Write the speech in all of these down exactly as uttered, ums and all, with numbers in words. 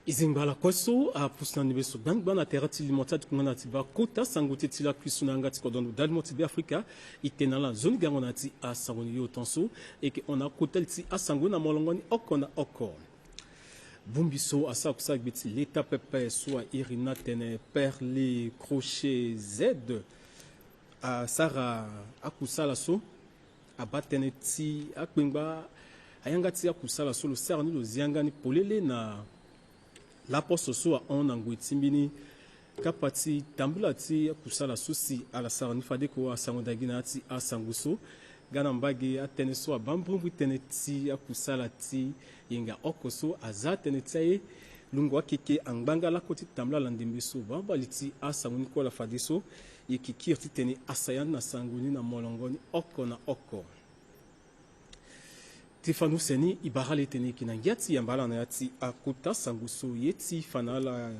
E zingba lakue so apusu na ndembe so gbangba na tere ti limo ti atukunga na ti baa kota sango ti e ti lakui so na yanga ti kodro ndo dalimo ti Beafrika. E tene na ala nzoni gango na ya ti asango ni yo tan so. E yeke hon na akota li ti asango na molongo ni oko na oko. Bongbi so asara kusala gbe ti leta pepe so a iri ni atene Perle Crochet Z asara akusala so abaa tënë ti akpengba ayanga ti akusala so lo sara ni lo zi yanga ni polele na laposo so ahon na ngoi ti mbeni kapa ti tambula ti akusala so si ala sara ni fade ko asango dagi na ya ti asango so. Nga na mbage atënë so abaa mbrimbri tënë ti akusala ti yenga oko so aza tënë ti aye lungo akeke angbanga lakue ti tambula na ndembe so. Baa mbali ti asango ni kue ala fadeso. E yeke kiri titene e sara ni na sango ni na molongo ni oko na oko. Ti fani use ni e bara ala titene e yeke na ngia ti yamba ala na ya ti akota sango so ye ti fa na ala.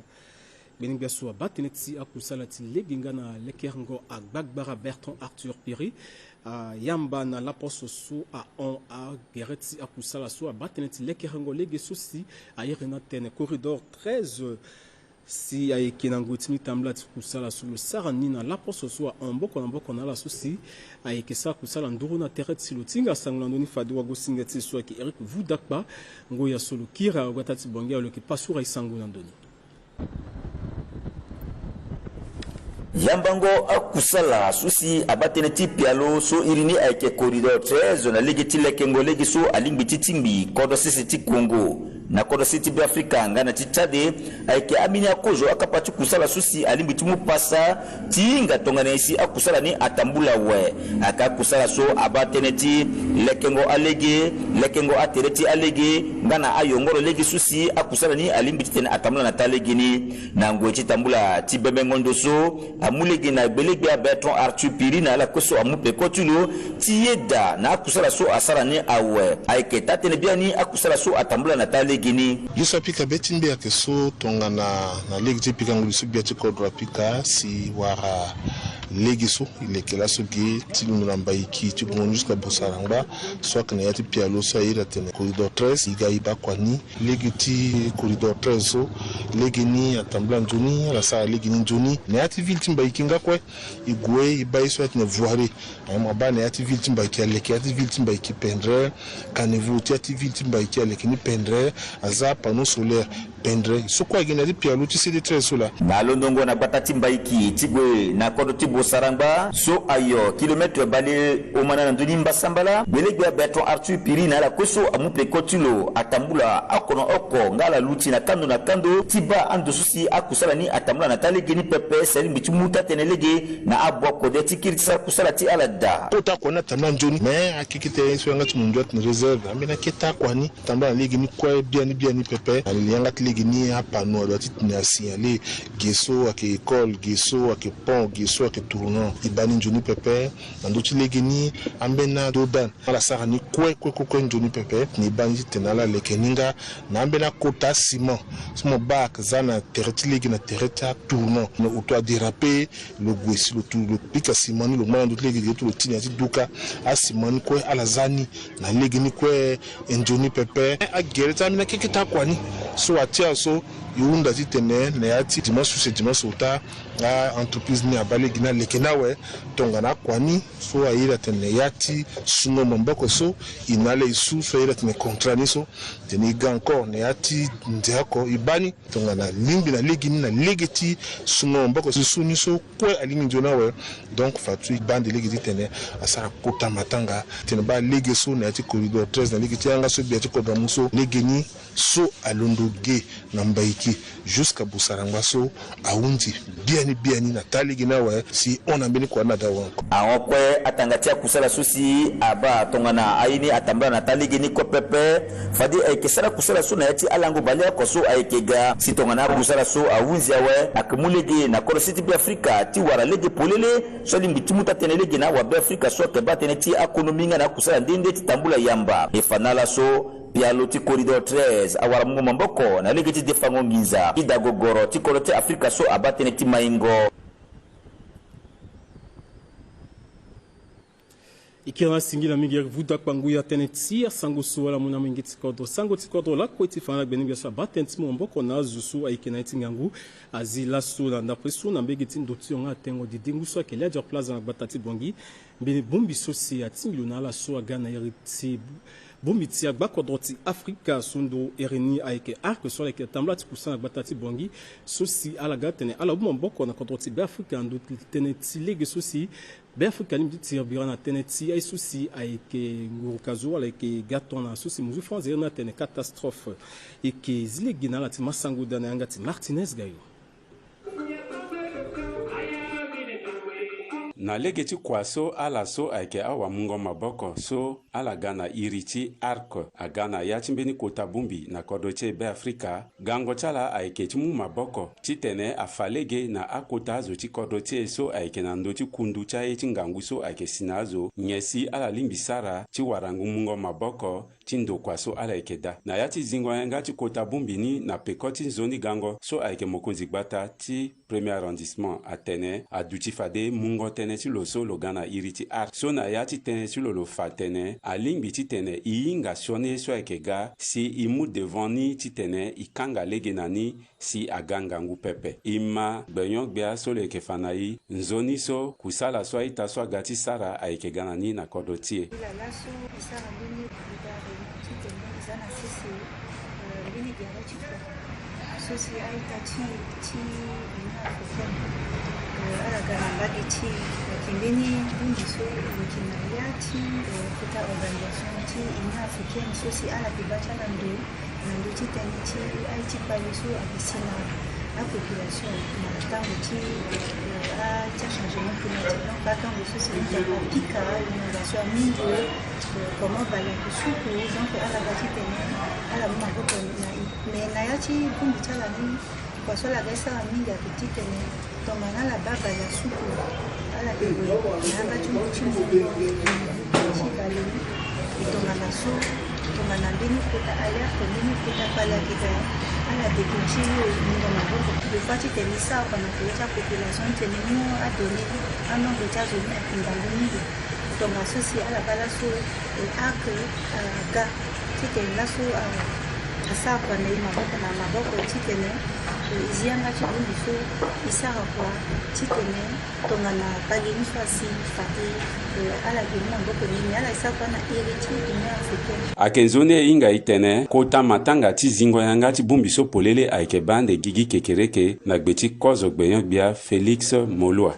Gbene-gbia so abaa tënë ti akusala ti lege nga na lekerengo agbagbara Bertrand Arthur Piri ayamba na laposo so ahon agere ti akusala so abaa tënë ti lekerengo lege so si a iri ni atene corridor treize. Si ayeke na ngoi ti mbeni tambula ti kusala so lo sara ni na laposo so ahon mboko na mboko na ala so si ayeke sara kusala nduru na tere ti lo ti hinga sango na ndö ni fade wagosinga ti e so ayeke Eric Voudakpa. Ngoya so lo kiri agbata ti Bongi awe lo yeke pasura e sango na ndö ni. Yambango akusala so si abaa tënë ti pialo so iri ni ayeke corridor treize na lege ti lekengo lege so alingbi ti tingbi kodro sese ti Congo na kodro sese ti Beafrika nga na ti Tchad. Ayeke ambeni akozo akapa ti kusala so si alingbi ti mu pasa ti hinga tongana nyen si akusala ni atambula awe. Ayeke akusala so abaa tënë ti lekengo alege, lekengo atere ti alege nga na ayongoro lege so si akusala ni alingbi titene atambula na taa lege ni. Na ngoi ti tambula ti bembengo ndo so amu lege na gbelegbe aBertrand Arthur Piri na ala kue so amu peko ti lo ti yeda na akusala so asara ni awe. Ayeke taa-tënë biani akusala so atambula na taa lege ni. Ye so apika be ti mbi ayeke so tongana na lege ti pikango li so gbia ti kodro apika si wara lege so e leke laso ge ti londo na Mbaiki ti gongo ni jusqu'à Bosarangba so ayeke na ya ti pialo so a iri atene corridor treize e ga e baa kua ni. Lege ti corridor treize so lege ni atambula nzoni, ala sara lege ni nzoni na ya ti ville ti Mbaiki nga kue. E gue e baa ye so atene voirie. Mo baa na ya ti ville ti Mbaiki aleke, ya ti ville ti Mbaiki pendere, caniveau ti ya ti ville ti Mbaiki aleke ni pendere, aza panneau solaire pendere. So kue ayeke na ya ti pialo ti C D treize so laa. Na alondongo na gbata ti Mbaiki ti gue na kodro ti Bosarangba so ayo kilomètre bale omana na ndoni mbasambala, gbelegbe aBertrand Arthur Piri na ala kue so amu peko ti lo atambula oko na oko nga ala luti na kando na kando ti baa ando so si akusala ni atambula na taa lege ni pepe si alingbi ti mu taa-tënë lege na aboa kode ti kiri ti sara kusala ti ala daa. Kota kua ni atambula nzoni, me akekete ye so yanga ti mundu atene réserve, ambeni akete akua ni atambula na lege ni kue biani biani pepe. Na yanga ti lege ni apanneau adua ti tene asignale ge so ayeke école, ge so ayeke pont, ge so ayeke tournant. E baa ni nzoni pepe. Na ndö ti lege ni ambeni adodane ala sara ni kue kue kue kue nzoni pepe. Ni baa ni titene ala leke ni nga na ambeni akota ciment so mo baa ayeke za na tere ti lege na tere ti atournant na auto adérape. Lo gue si lo tu lo pika ciment ni lo ngba na ndö ti lege ge ti lo ti na ya ti duka. Aciment ni kue ala za ni na lege ni kue nzoni pepe. Agere ti ambeni akekete akua ni so atia so e hunda titene na ya ti dimanche use dimanche ota a-entreprise ni abaa lege ni aleke ni awe. Tongana akua ni so a iri atene na ya ti sungo maboko so e na ala e su so a iri atene contrat ni so tene e ga encore na ya ti nze oko e baa ni. Tongana alingbi na lege ni na lege ti sungo maboko so e su ni so kue alingbi nzoni awe. Donc fatu e baa nde lege titene asara kota matanga titene baa lege so na ya ti corridor treize na lege ti yanga so gbia ti kodro amu so lege ni so alondo ge na Mbaiki jusqu'à Bosarangba so ahunzi biani biani na taa lege ni awe si e hon na mbeni kua ni na daa awe. Ahon kue atanga ti akusala so si abaa tongana aye ni atambula na taa lege ni kue pepe. Fade ayeke sara kusala so na ya ti alango baleoko so ayeke ga si tongana akusala so ahunzi awe ayeke mu lege na kodro sese ti Beafrika ti wara lege polele so alingbi ti mu taa-tënë lege na awabeafrika so ayeke baa tënë ti akonomi nga na akusala nde nde ti tambula yamba. E fa na ala so pialo ti corridor treize awara mungo maboko na lege ti defango nginza ti dagogoro ti kodro ti Afrika so abaa tënë ti maingo. E kiri na singila mingi eri vuda kpangu ya tënë ti asango so ala mu na molenge ti kodro. Sango ti kodro lakue ti fa na gbene gbia so abaa tënë ti mu maboko na azo so ayeke na ye ti ngangu. Azi laso na ndapre so na mbege ti ndo ti yonga atengo di dengu so ayeke Liadior Plaza na gbata ti Bangui. Mbeni bongbi so si atingbi lo na ala so aga na iri ti bongbi ti agbakodro ti Afrika so ndo iri ni ayeke arc so ala yeke tambula ti kusa na gbata ti Bangui. So si ala ga atene ala mu maboko na kodro ti Beafrika na ndo ti tënë ti lege so si Beafrika alingbi ti tiri bira na tënë ti aye so si ayeke nguruka zo wala ayeke ga tongana so si muzu France iri ni atene catastrophe. E yeke zi lege na ala ti masango daa na yanga ti Martinez Gayo. Na lege ti kua so ala so ayeke awamungo maboko so ala ga na iri ti arc aga na ya ti mbeni kota bongbi na kodro ti e Beafrika. Gango ti ala ayeke ti mu maboko titene afa lege na akota azo ti kodro ti e so ayeke na ndö ti kundu ti aye ti ngangu so ayeke si na azo nyen si ala lingbi sara ti warangu mungo maboko ti ndokua so ala yeke daa. Na ya ti zingo yanga ti kota bongbi ni na peko ti nzoni gango so ayeke mokonzi gbata ti premier arrondissement atene aduti fade mungo tënë ti lo so lo ga na iri ti arc so na ya ti tënë ti lo lo fa atene alingbi titene e hinga sioni ye so ayeke ga si e mu devant ni titene e kanga lege na ni si aga ngangu pepe. E ma gbenyo-gbia so lo yeke fa na e nzoni so kusala so a-ita so aga ti sara ayeke ga na ni na kodro ti e. Lala so e sara mbeni buda réunion titene e za na sese, eh, mbeni gere ti kua so si a-ita ti e ti Union Africaine, eh, ala ga na mbage ti e. Ayeke mbeni bongbi so e yeke na ya ti, eh, kota organisation ti Union Africaine so si ala yeke baa ti ala ndo na ndö ti tënë ti aye ti kpale so ayeke si na apopulation na tango ti, eh, a ti achangement climatique. Donc atango so si ayeke apika inondation amungo, eh, comment bale ayeke suku. Donc ala ga titene ala mu maboko na e. Mais na ya ti bongbi ti ala ni, kua so ala ga e sara mingi ayeke titene tongana ala baa bale asuku, ala ke gue na yanga ti ngu ti mungo ti bale ni. E tongana so, tongana mbeni kota alerte, mbeni kota kpale ayeke daa, ala deke ti e mungo maboko. Lo fâ titene e sara kua na pele ti apopulation titene e mu adonnée, anombre ti azo ni ayeke ngangu mingi. Tongaso si ala baa laso, eh, arc, eh, aga titene laso, eh, asara kua na e maboko na maboko titene, eh, e zi yanga ti bongbi so e sara kua titene tongana kpale ni so asi fade, eh, ala ge ni maboko ni, me ala sara kua na iri ti Union Africaine. Ayeke nzoni e hinga e tene kota matanga ti zingo yanga ti bongbi so polele ayeke baa ande gigi kekereke na gbe ti kozo gbenyo-gbia Félix Moloua.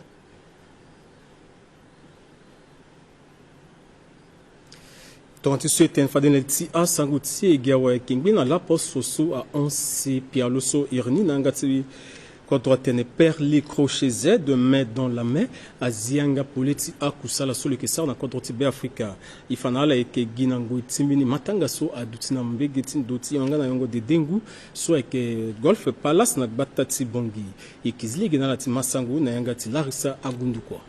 Tongana ti so e tene fade na li ti asango ti e ge awe, ayeke ngbi na laposo so ahon si pialo so iri ni na yanga ti kodro atene Perle Crochet Z, main dans la main, azi yanga polele ti akusala so lo yeke sara na kodro ti Beafrika. E fa na ala ayeke gi na ngoi ti mbeni matanga so aduti na mbage ti ndo ti yanga na yongo dedengu so ayeke Golf Palace na gbata ti Bangui. E yeke zi lege na ala ti masango na yanga ti Larissa Agundukua.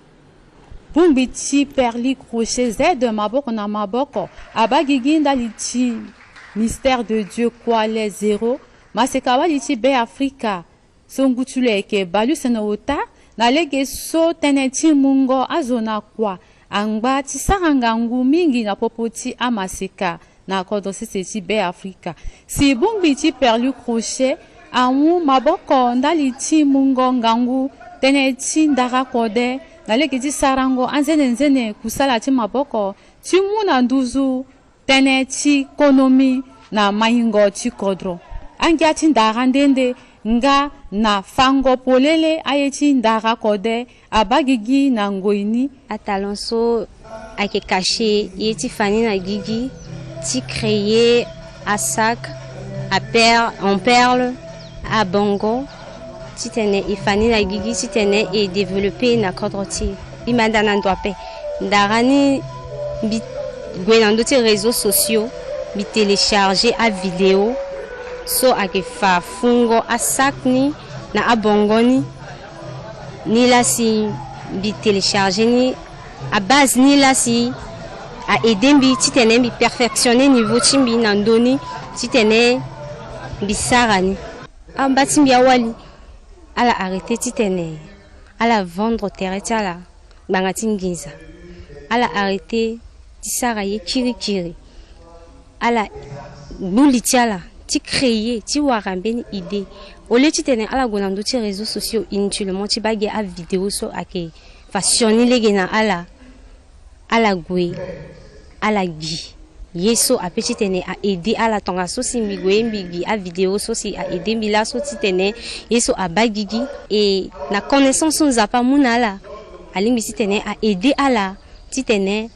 Bongbi ti Perle Crochet Z, maboko na maboko, abaa gigi ndali ti Mystère de Dieu Croix les Zéros, maseka wali ti Beafrika so ngu ti lo ayeke bale use na ota, na lege so tënë ti mungo azo na kua angba ti sara ngangu mingi na popo ti amaseka na kodro sese ti Beafrika. Si bongbi ti Perle Crochet amu maboko ndali ti mungo ngangu tënë ti ndara kode na lege ti sarango anzene nzene kusala ti maboko ti mu na nduzu tënë ti konomi na maingo ti kodro. Angia ti ndara nde nde nga na fango polele aye ti ndara kode abaa gigi na ngoi ni. Atalent so ayeke cacher ye ti fa ni na gigi ti créer asac a per-, en perle, abongo, titene e fa ni na gigi titene e développer na kodro ti e. E ma nda na ndo ape. Ndara ni mbi gue na ndö ti réseaux sociaux, mbi télécharger avidéo so ayeke fa fungo asac ni na abongo ni. Nilaa si mbi télécharger ni, abase nilaa si a aider mbi titene mbi perfectionner niveau ti mbi na ndö ni titene mbi sara ni. Amba ti mbi awali, ala arrêter titene ala vendre tere ti ala ngbanga ti nginza. Ala arrêter ti sara ye kirikiri. Ala gbu li ti ala ti créer, ti wara mbeni idée. Au lieu titene ala gue na ndö ti réseaux sociaux inutilement ti baa gi avidéo so ayeke fa sioni lege na ala, ala gue, ala gi ye so ape titene a aider ala. Tongaso si mbi gue mbi gi avidéo so si a aider mbi laso titene ye so abaa gigi. E na connaissance so Nzapa amu na ala, alingbi titene a aider ala titene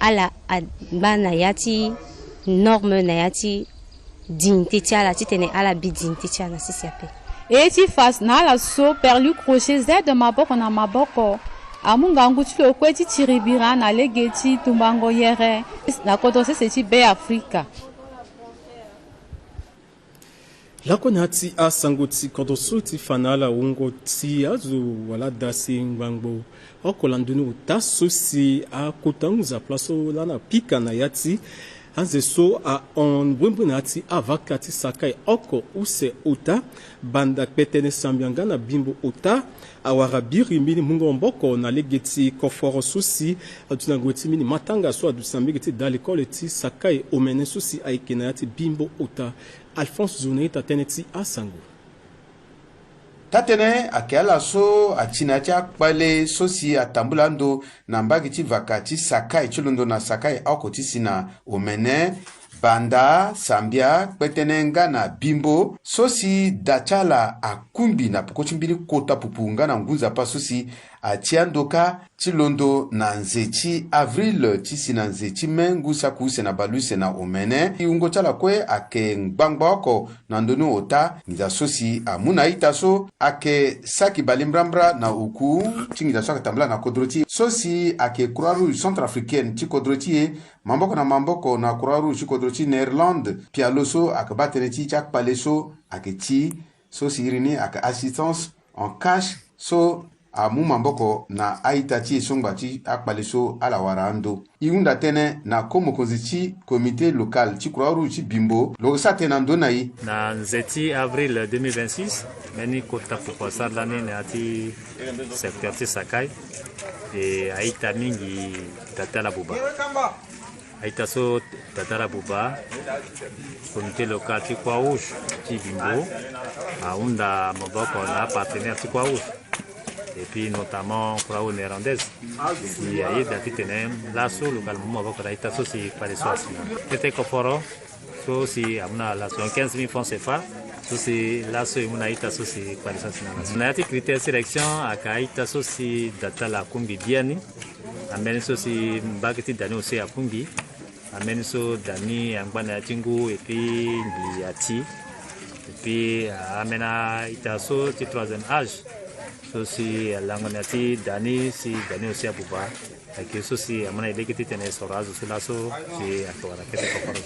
ala angba na ya ti norme, na ya ti dignité ti ala, titene ala bi dignité ti ala na sese ape. E ti fa na ala so, Perlu Crochet, Z maboko na maboko, amu ngangu ti lo kue ti tiri bira na lege ti tumbango yere na kodro sese ti Be Afrika. Lakue na ya ti asango ti kodro so ti fa na ala wungo ti azo wala dasi ngbangbo oko lando ni ota so si akota ngu nzapa so lani apika na ya ti anze so ahon mbrimbri na ya ti avaka ti Sakai oko use ota, banda kpetene sambia nga na bimbo ota, awara biri mbeni mungo maboko na lege ti koforo so si aduti na ngoi ti mbeni matanga so aduti na mbege ti da lekole ti Sakai omene so si ayeke na ya ti bimbo ota. Alphonse Zo na ita tënë ti asango. Taa-tënë ayeke ala so ati na ya ti akpale so si atambula ando na mbage ti vaka ti Sakai ti londo na Sakai oko ti si na omene, banda, sambia, kpetene nga na bimbo so si da ti ala akungbi na peko ti mbeni kota pupu nga na ngu nzapa so si ati ando kâ ti londo na nze ti avril ti si na nze ti mai ngu saki use na bale use na omene. E wungo ti ala kue ayeke ngbangba oko na ndö ni ota. Nginza so si amu na a-ita so ayeke saki bale mbrambra na oku ti nginza so ayeke tambula na kodro ti e so si ayeke Croix Rouge Centrafricaine ti kodro ti e, maboko na maboko na Croix Rouge ti kodro ti Néerlande, pialo so ayeke baa tënë ti e ti akpale so ayeke ti so si iri ni ayeke assistance en cash so amu maboko na a-ita ti e so ngba ti akpale so ala wara ando. E hunda tënë na ko mokonzi ti comité local ti Croix Rouge ti Bimbo lo sara tënë na ndö ni na e. Na nze ti avril deux mille vingt-six, mbeni kota pupu asara lani na ya ti secteur ti Sakai, e a-ita mingi da ti ala buba. A-ita so da ti ala buba, comité local ti Croix Rouge ti Bimbo ahunda maboko na apartenaire ti Croix Rouge, et puis notamment Croix Rouge néerlandaise. Si ayeda titene laso lo ga lo mu maboko na a-ita so si kpale so asi na kete koforo so si amu na laso quinze mille francs C F A, so si laso e mu na a-ita so si kpale so asi na laso. Na ya ti critère sélection, ayeke a-ita so si da ti ala akungbi biani. Ambeni so si mbage ti da ni aussi akungbi. Ambeni so da ni angba na ya ti ngu, et puis mbi ati. Et puis ambeni a-ita so ti troisième âge so si alango na ya ti da ni, si da ni aussi abuba. Ayeke so si amu na e lege titene e soro azo so laso si ayeke wara kete koforo.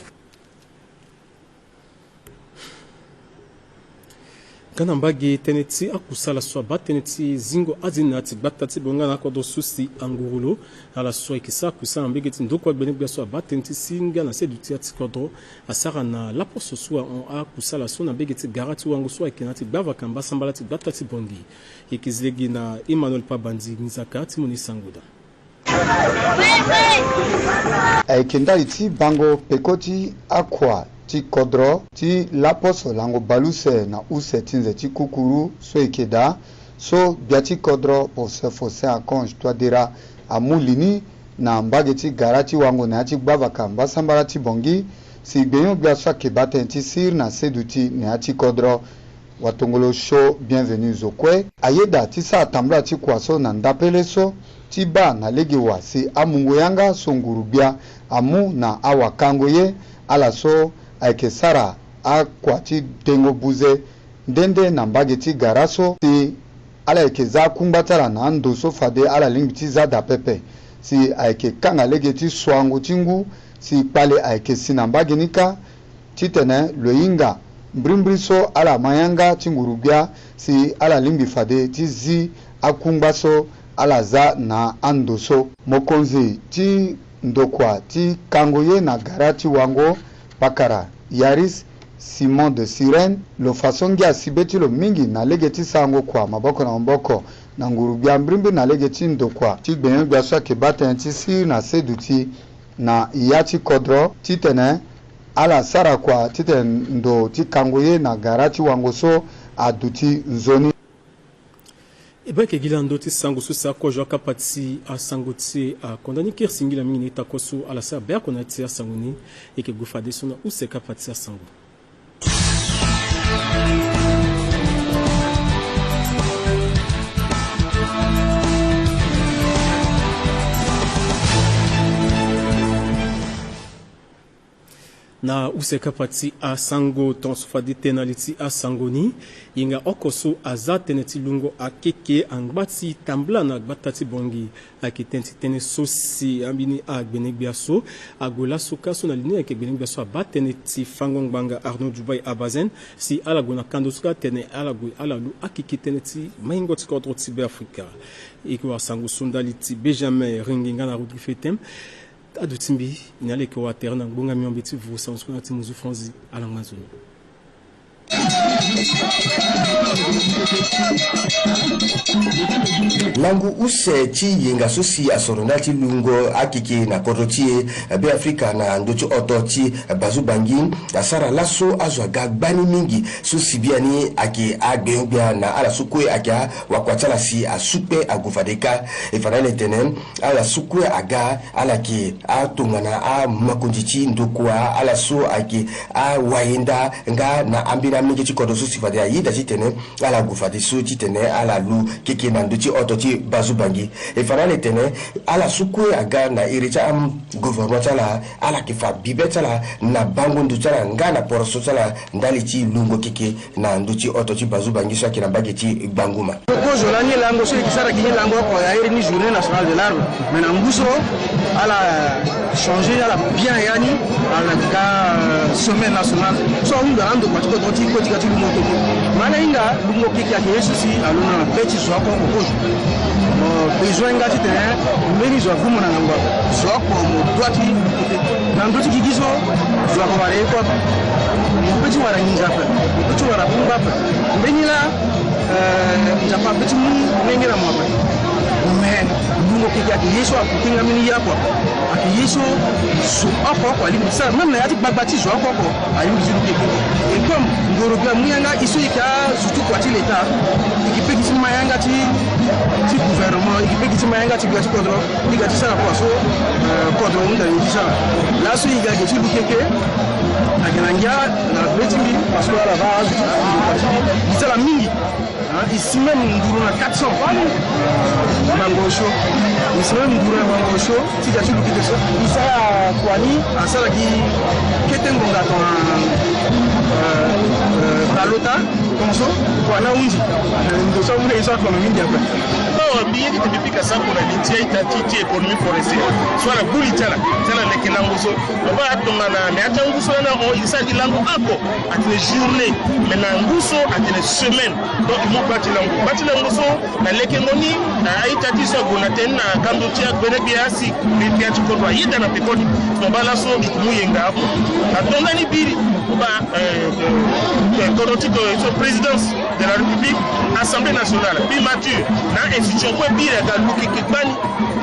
Nga na mbage tënë ti akusala so abaa tënë ti zingo azi na ya ti gbata ti bonga na akodro so si anguru lo. Ala so ayeke sara kusala na mbage ti ndokua gbene gbia so abaa tënë ti si nga na seduti ya ti kodro asara na laposo so ahon akusala so na mbage ti gara ti wango so ayeke na ya ti gbavaka mbasambala ti gbata ti Bangui. E yeke zi lege na Emmanuel Pabandi nginza ka ti mu ni sango daa. Ayeke ndali ti bango peko ti akua ti kodro ti laposo lango baleuse na use ti nze ti kukuru so e yeke daa, so gbia ti kodro Professeur Faustin Archange Touadéra amu li ni na mbage ti gara ti wango na ya ti gbavaka mbasambala ti Bangui, si gbenyo-gbia so ayeke baa tënë ti siriri na seduti na ya ti kodro. Watongolo Sho Bienvenu Zo kue ayeda ti sara tambula ti kua so na ndapele so ti baa na lege wa si amungo yanga so nguru-gbia amu na awakango ye, ala so ayeke sara akua ti dengo buze nde nde na mbage ti gara so, si ala yeke za akungba ti ala na ando so fade ala lingbi ti za daa pepe, si ayeke kanga lege ti suango ti ngu, si kpale ayeke si na mbage ni kâ, titene lo hinga mbrimbri so ala ma yanga ti nguru-gbia, si ala lingbi fade ti zi akungba so ala za na ando so. Mokonzi ti ndokua ti kango ye na gara ti wango, pakara Yaris Simon de Cyrène, lo fa so ngia si be ti lo mingi na lege ti sarango kua maboko na maboko na nguru-gbia mbrimbri na lege ti ndokua ti gbenyo-gbia so ayeke baa tënë ti siriri na seduti Na ya ti kodro titene ala sara kua titene ndo ti kango ye na gara ti wango so aduti nzoni. E baa eke gi lando ti sango so si akozo akapa ti asango ti e akonda ni kiri singila mingi na ita kue so ala sara be oko na ya ti asango ni. Eke gue fadeso na use kapa ti asango. Na use kapa ti asango, tongaso fade tënë na li ti asango ni, yenga oko so aza tënë ti lungo akeke angba ti tambula na gbata ti Bangui. Ayeke tënë ti tënë so si ambeni agbenegbia so ague laso kâ so na li ni ayeke gbenegbia so abaa tënë ti fango ngbanga Arnaud Djoubaye Abazène si ala gue na kando so kâ tene ala gue ala lu akeke tënë ti maingo ti kodro ti Beafrika. E ke wara sango so ndali ti Benjamin Ringi nga na Rodrigue Fetem. Aduti mbi, na ala eke wara tere na ngbonga miombe ti vuru sango so kue na ti muzu franzi. Ala ngba nzoni. Langu use ti yenga so si asoro ndali ti lungo akeke na kodro ti e Beafrika na ndö ti oto ti Bazubangi asara laso azo aga gbani mingi so si biani ayeke agbenyo-gbia na ala so kue ayeke awakua ti ala si asu kpe ague fade kâ. E fa na ala tene ala so kue aga ala yeke atongana amakonzi ti ndokua, ala so ayeke awayenda nga na ambeni amolenge ti kodro so si fade ayeda titene ala gue fadeso titene ala lu keke na ndö ti oto ti Bazubangi. E fa na ala tene ala so kue aga na iri ti agouvernement ti ala, ala yeke fa bibe ti ala na bango ndo ti ala nga na poroso ti ala ndali ti lungo keke na ndö ti oto ti Bazubangi so ayeke na mbage ti Gbanguma. Kozo lani lango so e yeke sara gi ni lango oko airi ni journée nationale de l'arbre. Mais na ngu so ala changer ala bien ya ni, ala ga semaine nationale so ahunda na ando kua ti kodro ti kue ti ga ti lungo keke. Mais ala hinga lungo keke ayeke ye so si alondo na be ti zo oko oko kozo. Mo besoin nga titene mbeni zo avumu na ngangu ape. Zo oko mo dua ti na ndö ti gigi so zo ako wara ye kue ape. Mo pe ti wara nginza ape, mo pe ti wara kungba ape. Mbeni laa, eh, nzapa ape ti mu lenge na mo ape. Mais lungo keke ayeke ye so akoke nga mbeni ye oko ape. Ayeke ye so zo oko oko alingbi ti sara, même na ya ti gbagba ti zo oko oko alingbi ti lu keke. Et comme ngoro gbia amu yanga e so e yeke azo ti kua ti leta, e yeke pe gi ti ma yanga ti, ti gouvernement, e yeke pe gi ti ma yanga ti gbia ti kodro. E ga ti sara kua so, eh, kodro hunda ni ti sara. Laso e ga ge ti lu keke. Ayeke na ngia na be ti mbi parce que ala baa azo ti kua ti mbi. Gi ti ala mingi. Hein, e si même nduru na quatre cents. Bango osio. E si même nduru na bango osio. Ti ga ti lu keke so. E sara kua ni asara gi kete ngonga tongana, eh, eh, balota. Tongaso kua ni ahunzi. Eh, ndo so amu na ye so atono mingi ape. Awa mbi ye ti tene mbi pika sako na li ti a-ita ti, ti économie forestière so ala gbu li ti ala ti ala leke lango so. Mo baa tongana me ata ngu so lani ahon e sara gi lango oko. Atene journée, me na ngu so atene semaine. Donc e mu gba ti lango, gba ti lango so na lekengo ni, na a-ita ti so ague na tënë ni na kando ti agbenegbia si gbia ti kodro ayeda na peko ni. Mo baa laso e ke mu yenga oko. Na tonga ni biri mo baa, eh, eh, eh, kodro ti ko-, so présidence de la République, Assemblée nationale, primature na institution kue biri aga lu keke gbani.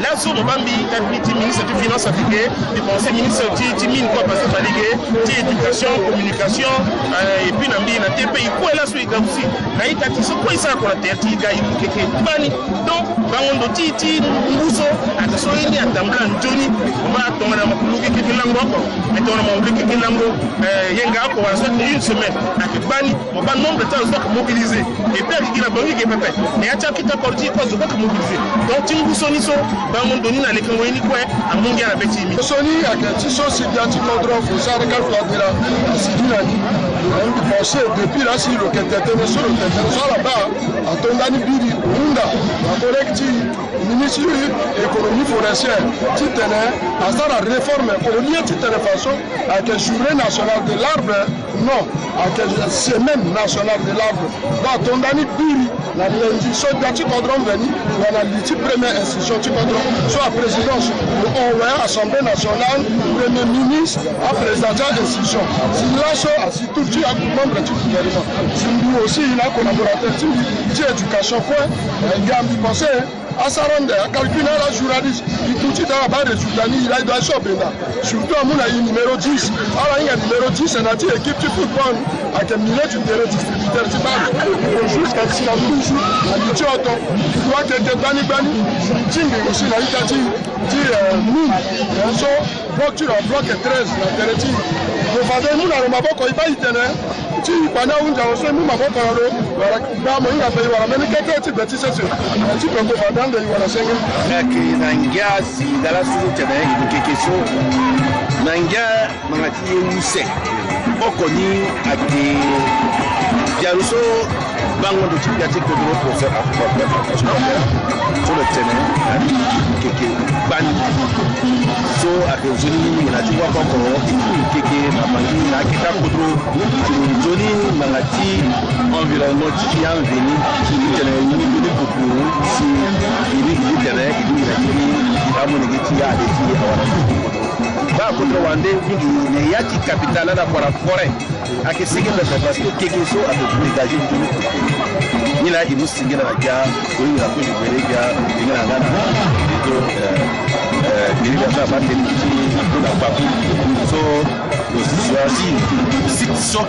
Laso mo baa mbi, tata mbi ti ministre ti finance ayeke ge, mbi pense ministre ti, ti mine kue apase fade ge, ti éducation, communication, eh, et puis na mbi na T P I kue laso e ga aussi. Na ita ti so kue e sara kua na tere ti e ga e lu keke gbani. Donc bango ndo ti, ti ngu so ayeke so ye ni atambula nzoni. Mo baa tongana mo lu keke lango oko, me tongana mo lu keke lango, eh, yenga oko wala soit une semaine ayeke gbani. Mo baa nombre ti azo so ayeke mobilisé. Et puis ayeke gi na Bangui ge pepe. Mais ya ti akita kodro ti e kue azo kue ayeke mobilisé. Donc ti ngu so ni so bango ndo ni na lekengo ye ni kue amu ngia na be ti e mingi. So ni ayeke ti so si gbia ti kodro fo sara kâ fo adira asigi na ni. Mbi pense depuis la si lo yeke tene so lo yeke tene so ala baa ato ndani biri hunda na collègue ti ministre économie forestière titene asara réforme au lieu titene façon ayeke journée nationale de l'arbre. Non, ayeke semaine nationale de l'arbre. Donc ato ndani biri na lundi so gbia ti kodro mveni, na, na li ti première institution ti kodro so aprésidence, lo hon waya assemblée nationale, premier ministre, aprésident ti a-institution. Si laso asi tour ti amembre ti gouvernement. Si mbi aussi na acollaborateur ti mbi ti éducation kue, eh, ga mbi conseil. Asara nde acalcule na ala journaliste. E ku ti da abaa résultat ni, il a, il doit so benda. Surtout amu na e numéro dix. Ala hinga numéro dix na ti équipe ti football. Ayeke milieu du terrain, distributeur ti bale. Jusqu'à si na nduzu na li ti oto. E doit keke gbani gbani. Ti mbi aussi na ita ti, ti, euh, mine. So Bloc ti lo abloke treize na tere ti e. Kovada e mu na lo maboko, e baa e tene ti e kua ni ahunzi awe so e mu maboko na lo. Wala gbaa mo hinga mpe e wara mbeni kete ti gbe ti sese. Ti kue Kovada ande e wara senge. Ayeke na ngia si da laso ti tene e yeke ke so. Na ngia ngbanga ti e use. Oko ni ayeke bialo so bango ndo ti gbia ti kodro pour faire accompagnement. So lo tene keke gbani. So ayeke nzoni ni ngbene ti waka oko keke na bangi na akeka kodro. Nzoni ngbanga ti environnement ti aveni ti tene ni nzoni koko si e ni gi ti tene e ni ngbene ti ni e amu lege ti ya ade ti awara. Baa kodro wande mingi na ya ti capitale ala kua na forêt. Ayeke senge pepe parce que keke so ayeke dégager nzoni koko. Ni laa e mu singila na gbia, e hinga na kozo gbele gbia, e hinga na nga na réseau, euh, euh, télé gbia so abaa télé ti na kpaku. So lo si site so.